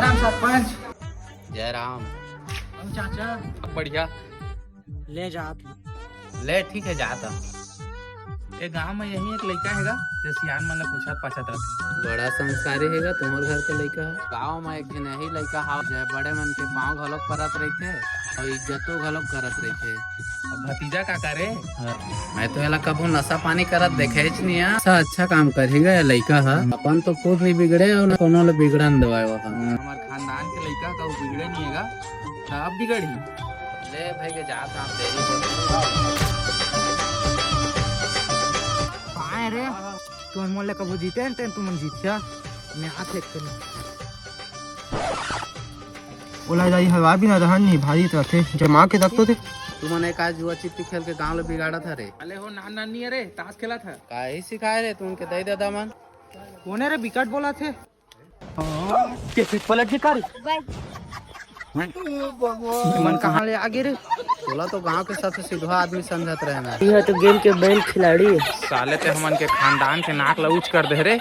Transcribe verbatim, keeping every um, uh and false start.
राम सरपंच। जय राम। हम चाचा। बढ़िया। ले जात। ले, ठीक है, जात। ए गांव में यही एक लइका हेगा, जे सियान मन ला पूछत पाछत रथे। बड़ा संस्कारी हेगा तुम्हर घर के लइका ह। गांव में एक झन यही लइका हा, जे बड़े मन के पांव घलोक परत रहिथे अउ इज्जतो घलोक करत रहिथे। अब भतीजा का करे? मैं तो एला कभू नशा पानी करत देखेच नहीं है। अच्छा, अच्छा काम करही गा ये लइका ह। अपन तो खुद नहीं बिगड़े अउ ना कोनो ले बिगड़न देवाय वो ह। हमार खानदान के लइका का वो बिगड़े नहीं हेगा, त अब बिगड़ही। ले भाई के जात आप देरी हो। पाए रे, तुमन मोला कभू जीते हैं, तुमन जीतिया, मैं हाथ एक करूं। ओला जाई हवा बिना रहन नहीं, भारी तो रथे, जमा के रख तो दे। तुमन एक आज जुआ चिट्टी खेल के गांव ले बिगाड़त हरे। अले हो नान नान नहीं अरे, ताश खेलत ह। काहे सिखाए रे तू उनके दाई ददा मन? कोने रे बिकट बोलत हे? के फिर पलट के कर। मन कहाँ ले आगे रे? तोला तो गांव के सबसे सिधवा आदमी समझत रहे मैं। यह तो गेम के बैन खिलाड़ी है। साले ते हमन के खानदान के नाक ला ऊंच कर दे रे।